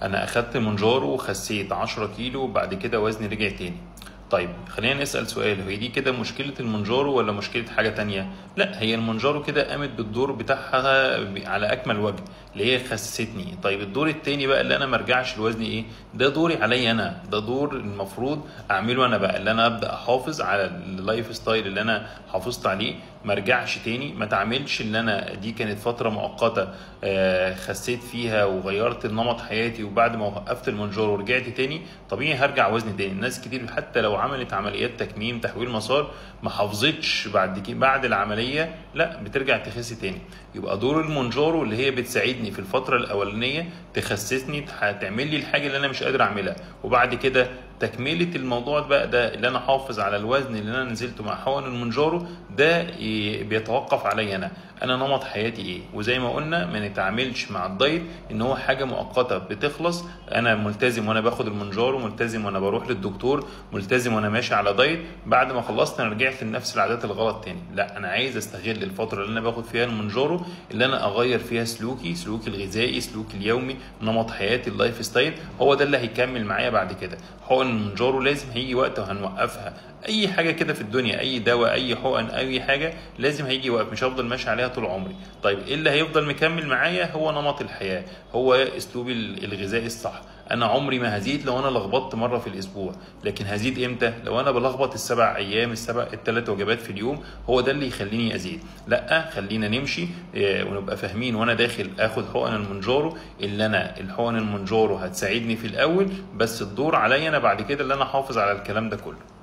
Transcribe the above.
انا اخدت مونجارو وخسيت 10 كيلو وبعد كده وزني رجع تاني. طيب خلينا نسأل سؤال، هي دي كده مشكلة المونجارو ولا مشكلة حاجة تانية؟ لا، هي المونجارو كده قامت بالدور بتاعها على أكمل وجه، اللي هي خسستني. طيب الدور التاني بقى اللي أنا مرجعش لوزني إيه؟ ده دوري عليا أنا، ده دور المفروض أعمله أنا بقى، اللي أنا أبدأ أحافظ على ال lifestyle اللي أنا حافظت عليه، مرجعش تاني، ما تعملش اللي أنا دي كانت فترة مؤقتة خسيت فيها وغيرت نمط حياتي، وبعد ما وقفت المونجارو ورجعت تاني طبيعي هرجع وزني تاني. الناس كتير حتى لو عملت عمليات تكميم تحويل مسار ما حافظتش بعد العملية، لا بترجع تخس تاني. يبقى دور المونجارو اللي هي بتساعدني في الفترة الاولانية تخسسني، تعمل لي الحاجة اللي انا مش قادر اعملها، وبعد كده تكمله الموضوع بقى ده اللي انا حافظ على الوزن اللي انا نزلته مع حقن المونجارو ده بيتوقف عليا انا نمط حياتي ايه. وزي ما قلنا ما نتعاملش مع الدايت ان هو حاجة مؤقتة بتخلص. انا ملتزم وانا باخد المونجارو، ملتزم وانا بروح للدكتور، ملتزم وانا ماشي على دايت، بعد ما خلصت انا رجعت لنفس العادات الغلط تاني. لا، انا عايز استغل الفترة اللي انا باخد فيها المونجارو اللي انا اغير فيها سلوكي، سلوكي الغذائي، سلوكي اليومي، نمط حياتي، ال lifestyle، هو ده اللي هيكمل معايا بعد كده. حقن المونجارو لازم هيجي وقت وهنوقفها. اي حاجة كده في الدنيا، اي دواء، اي حقن، اي حاجة لازم هيجي وقت، مش هفضل ماشي عليها طول عمري. طيب ايه اللي هيفضل مكمل معايا؟ هو نمط الحياة، هو اسلوبي الغذائي الصح. انا عمري ما هزيد لو انا لخبطت مرة في الاسبوع، لكن هزيد امتى؟ لو انا بلخبط السبع ايام، الثلاث وجبات في اليوم، هو ده اللي يخليني ازيد. لا، خلينا نمشي ونبقى فاهمين وانا داخل اخد حقن المونجارو اللي انا الحقن المونجارو هتساعدني في الاول، بس الدور عليا انا بعد كده اللي انا حافظ على الكلام ده كله.